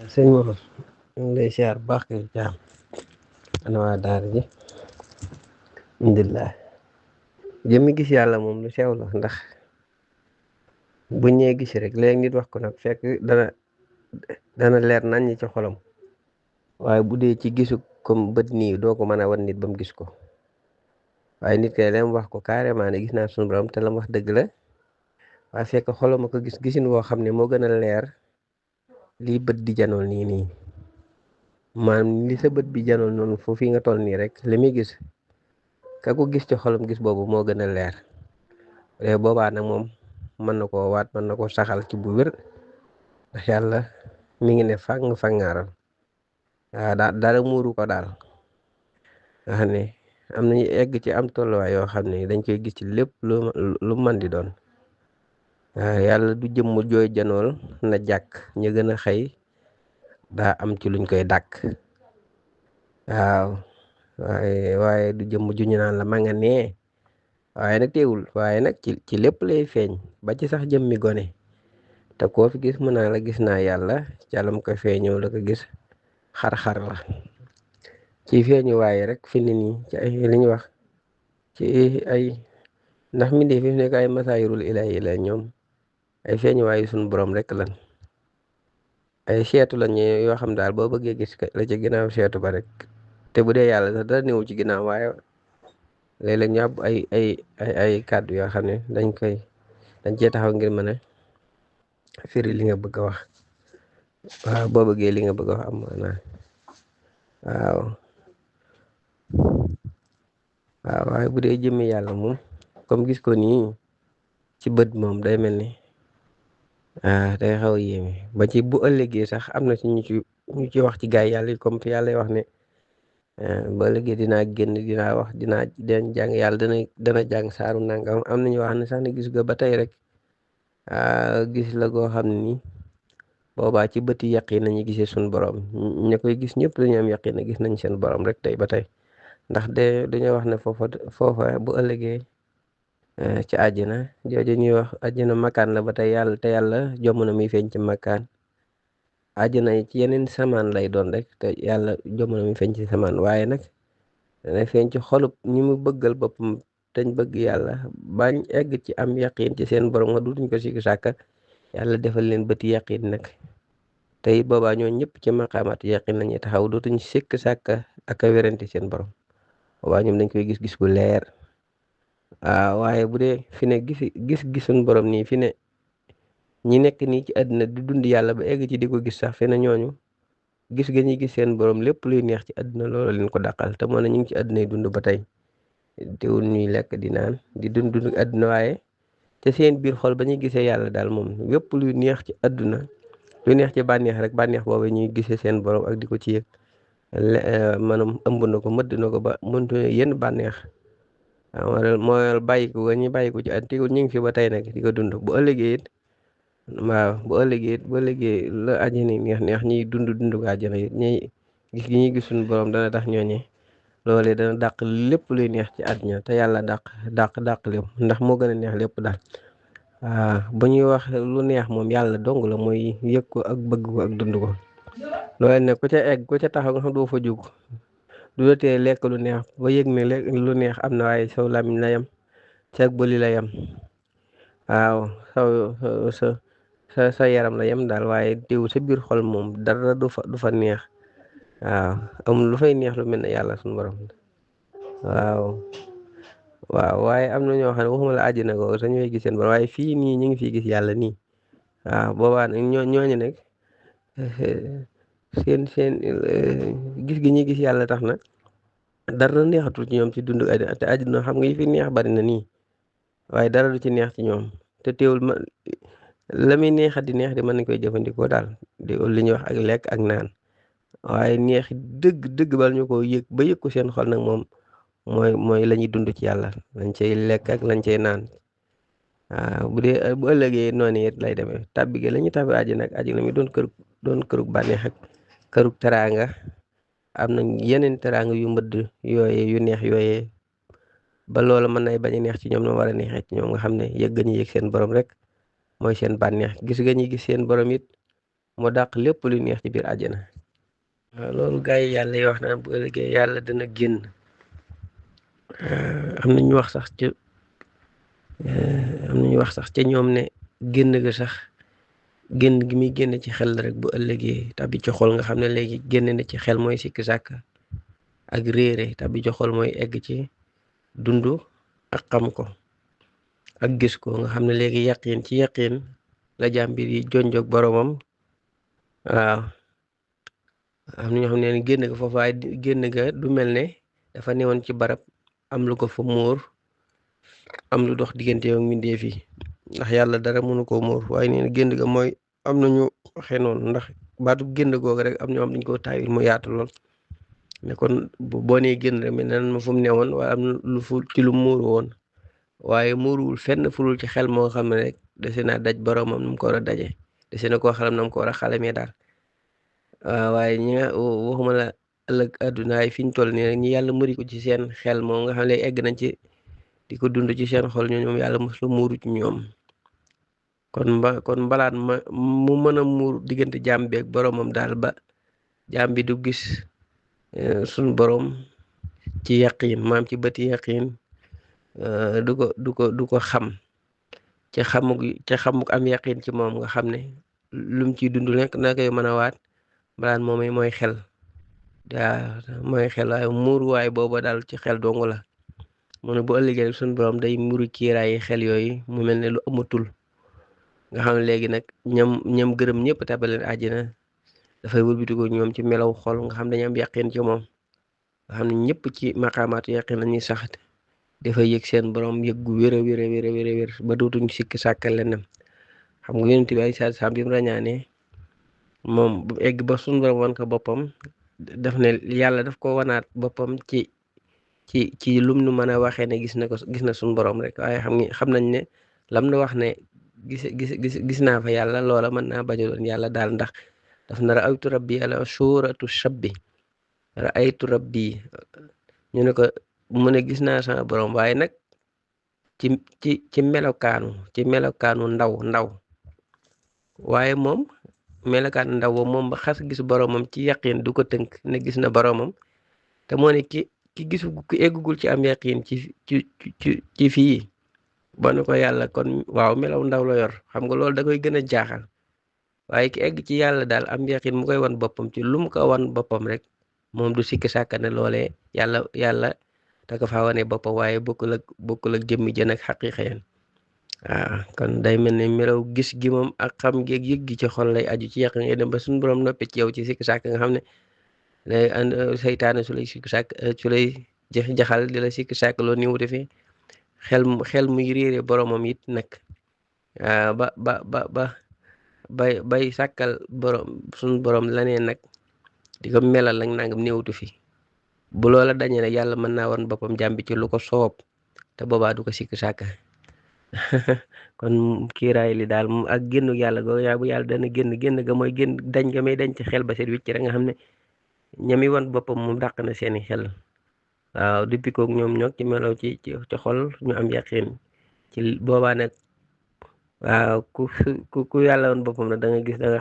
sëñ Mor ñu ngi lay siyaar baax kër jaam ana waa daara ji alhamdulilah jëmmi gis yàlla moom lu sew la ndax bu ñee gis rek léegi nit wax ko nag fekk dana leer nañ ñi ci xolam waaye bu dee ci gisu comme bët nii doo ko mën a wan nit ba mu gis ko waaye nit kay lam wax ko carrément ne gis naa suñu borom te lam wax dëgg la waaye fekk xolam a ko gis gisin woo xam ne moo gën a leer lii bët di janool nii maanaam li sa bët bi janool noonu foofu nga toll nii rek li muy gis ka ko gis ci xolam gis boobu moo gën a leer boobaa nag moom mën na koo waat mën na koo saxal ci bu wér ndax yàlla mi ngi ne fangaaral waaw dara muuru ko daal nga xam ne am nañu egg ci am tolluwaay yoo xam ne dañ koy gis ci lépp lu mën di doon waaw yàlla du jëmm jooy janool na jàkk ñu gën a xëy daa am ci luñ koy dàkk waaw waaye du jëmm ju ñu naan la ma nga nee waaye nag teewul waaye nag ci lépp lay feeñ ba ci sax jëmmi gone te koo fi gis mën naa la gis naa yàlla càllam ko feeñoo la ko gis xar-xar la ci feeñu waaye rek fi ni nii ci ay li ñu wax ci ay ndax mi dee fi nekk ay masaayirul ilaahi la ñoom ay feeñu waaye suñu borom rek lan ay seetu la ñu yoo xam daal boo bëggee gis la ci ginnaaw seetu ba rek te bu dee yàlla sax dara néew ci ginnaaw waaye léeg-léeg ñu àbb ay kàddu yoo xam ne dañ cee taxaw ngir mën a firi li nga bëgg a wax waaw boo bëggee li nga bëgg a wax am na waaw waaye bu dee jëmmi yàlla moom comme gis ko nii ci bët moom day mel ni day xaw a yéeme ba ci bu ëllëgee sax am na ci ñu ci wax ci gaay yàlla yi comme fi yàlla wax ne ba ëllëgee dinaa génn dinaa wax den jàng yàlla dana jàng saaru nangam am nañu wax ne sax ne gis nga ba tey rek gis la goo xam ne nii boobaa ci bëti yaqin nañu gisee suñu borom ña koy gis ñëpp dañu am yaqin ne gis nañ seen borom rek tey ba tey ndax dañoo wax ne foofa bu ëllëgee ci àjjana jooju ñuy wax àjjana makkaan la ba tey yàlla te yàlla jomm na muy feeñ ci makkaan àjjana yi ci yeneen samaan lay doon rek te yàlla jomm na muy feeñ ci samaan waaye nag dana feeñ ci xolub ñi mu bëggal boppam teñ bëgg yàlla bañ egg ci am yaqin ci seen borom nga dutuñ ko sikki sàkka yàlla defal leen bëti yaqin nag te it boobaa ñoo ñëpp ci maqaamaat yaqin nañuy taxaw dootuñ sikk sàkka ak a wérante seen borom boobaa ñoom dañ koy gis-gis bu leer waaye bu dee fi ne gis-gisuñ borom nii fi ne ñi nekk nii ci àddina di dund yàlla ba egg ci di ko gis sax fi ne ñooñu gis ga ñuy gis seen borom lépp luy neex ci àddina loolu leen ko dàqal te moo ne ñu ngi ci àddina yi dund ba tey teewul ñuy lekk di naan di dund àddina waaye te seen biir xol ba ñuy gisee yàlla daal moom lépp luy neex ci àdduna lu neex ci bànneex rek bànneex boobu ñuy gisee seen borom ak di ko ci yëg maanaam ëmb na ko mëdd na ko ba mëntu yenn bànneex mooy bàyyi ko ñi bàyyi ko ci at teewul ñu ngi fi ba tey nag di ko dund bu ëllëgee it waaw bu ëllëgee la àjjana neex neex ñiy dund ko àjjana it ñuy gis gi ñuy gis suñu borom dana tax ñooñe loolee dana dàq lépp luy neex ci àddina te yàlla dàq lépp ndax moo gën a neex lépp daal bu ñuy wax lu neex moom yàlla dong la mooy yëg ko ak bëgg ko ak dund ko loolee ne ku ca egg ku ca taxaw nga xam doo fa jóg du la tee lekk lu neex ba yëg ne lu neex am na waaye saw làmmiñ la yem sag bëli la yem waaw sa yaram la yem daal waaye teew sa biir xol moom dara du fa neex waaw amul lu fay neex lu mel ne yàlla suñu borom waaw waaye am na ñoo xam ne waxuma la àjjana ko sa ñooy gis seen borom waaye fii nii ñu ngi fii gis yàlla nii waaw boobaa nag ñooñu nag seen gis gi ñuy gis yàlla tax na dara neexatul ci ñoom ci dund àddina te àddina xam nga yi fi neex bari na nii waaye dara du ci neex ci ñoom te teewul la muy neexat di neex di mën nañ koy jëfandikoo daal di li ñuy wax ak lekk ak naan waaye neex dëgg bal ñu ko yëg ba yëg ko seen xol nag moom mooy la ñuy dund ci yàlla lañ cay lekk ak lañ cay naan bu dee bu ëllëgee noonu it lay demee tàbbi gi la ñuy tàbbi àjjana ak àjjana mi doon kërug bànneex ak kërug teraanga am na yeneen teraanga yu mbëdd yooyee yu neex yooyee ba loola mën nay bañ a neex ci ñoom no war a neexee ci ñoom nga xam ne yëg ga ñu yëg seen borom rek mooy seen bànneex gis ga ñuy gis seen borom it moo dàq lépp lu neex ci biir àjjana. waaw loolu gars yi yàlla yi wax naan bu ëllëgee yàlla dana génn. am na ñu wax sax ca am na ñu wax sax ca ñoom ne génn ga sax génn gi muy génn ci xel rek bu ëllëgee tàbbi ci xol nga xam ne léegi génn na ci xel mooy sikki sàkk ak réere tàbbi ci xol mooy egg ci dund ak xam ko ak gis ko nga xam ne léegi yaqin ci yaqin la jàmbir yi jonjog boromam. waaw am na ñoo xam ne génn ga foofu waaye génn ga du mel ne dafa newoon ci barab am lu ko fa muur am lu dox diggante ak mbindeef yi ndax yàlla dara mënu ko muur waaye nee na génn ga mooy am nañu waxee noonu ndax baatu génn googu rek am ñoo xam dañ ko taawil mu yaatu lool ne kon boo nee génn rek mel na ma fu mu newoon waaye am lu fu ci lu muuru woon waaye muuruwul fenn fulul ci xel moo xam ne rek dese naa daj boromam nu mu ko war a daje dese na koo xalam na mu ko war a xalamee daal. waaw waaye ñi nga waxuma la ëllëg àdduna yi fi ñu toll nii rek ñi yàlla mëri ko ci seen xel moom nga xam ne egg nañ ci di ko dund ci seen xol ñoom yàlla mos la muuru ci ñoom kon mbalaat mu mën a muur diggante jaam bi ak boromam daal ba jaam bi du gis suñ borom ci yaqin maam ci bëti yaqin du ko xam ci xamuk am yaqin ci moom nga xam ne lum ciy dund nekk na koy mën a waat mbalaat moom mooy xel. waaw mooy xel waaye muuruwaay booba daal ci xel dongu la mu ne bu ëllëgee suñu borom day muru kiiraayi xel yooyu mu mel ne lu amatul nga xam ne léegi nag ñam gërëm ñëpp tabaleen àjjana dafay wëlbatiku ñoom ci melaw xol nga xam dañu am yaqin ci moom nga xam ne ñëpp ci maqaamaatu yaqin la ñuy sax dafay yëg seen borom yëg gu wér a wér a wér a wér ba dootuñ sikki sàkkal leneen xam nga yonent bi ay saa bi mu rañaane moom bu egg ba suñu borom wan ko boppam daf ne yàlla daf ko wanaat boppam ci lum nu mën a waxee ne gis na suñu borom rek waaye xam nañ ne lam na wax ne gis naa fa yàlla loola mën naa bañ a doon yàlla daal ndax daf na raaytu rabbi ala suratu shabbi raaytu rabbi ñu ne ko mu ne gis naa sama borom waaye nag ci melokaanu ndaw waaye moom melokaanu ndaw moom ba xas gis boromam ci yaqin du ko tënk ne gis na boromam te moo ne ki gisu ki eggugul ci am yaqin ci fii ba nu ko yàlla kon waaw melaw ndaw la yor xam nga loolu da koy gën a jaaxal waaye ki egg ci yàlla daal am yaqin mu koy wan boppam ci lu mu ko wan boppam rek moom du sikki sàkka ne loolee yàlla da ko faa wane boppam waaye bokkul ak jëmmi jën ak xaqiiqa yeen waaw kon day mel ne melaw gis gi moom ak xam gi ak yëg gi ci xol lay aju ci yaqin ngay dem ba suñu borom noppi ci yow ci sikki sàkk nga xam ne day ànd seytaane su lay sikki sàkk su lay jaxal di la sikki sàkk loo ni wute fi xel muy réere boromam it nag bay sàkkal borom suñu borom laneen nag di ko melal ak nangam néewtu fi bu loola dañee nag yàlla mën naa wan boppam jàmbi ci lu ko soob te boobaa du ko sikki sàkk kon kiiraay li daal ak génnu yàlla go yaa bu yàlla dana génn ga mooy génn dañ ga may dañ ci xel ba seet wicc rek nga xam ne ñami wan boppam moom dàq na seeni xel waaw depuis kook ñoom ñoog ci melaw ci xol ñu am yaqin ci boobaa nag waaw ku yàlla wan boppam nag da nga gis da nga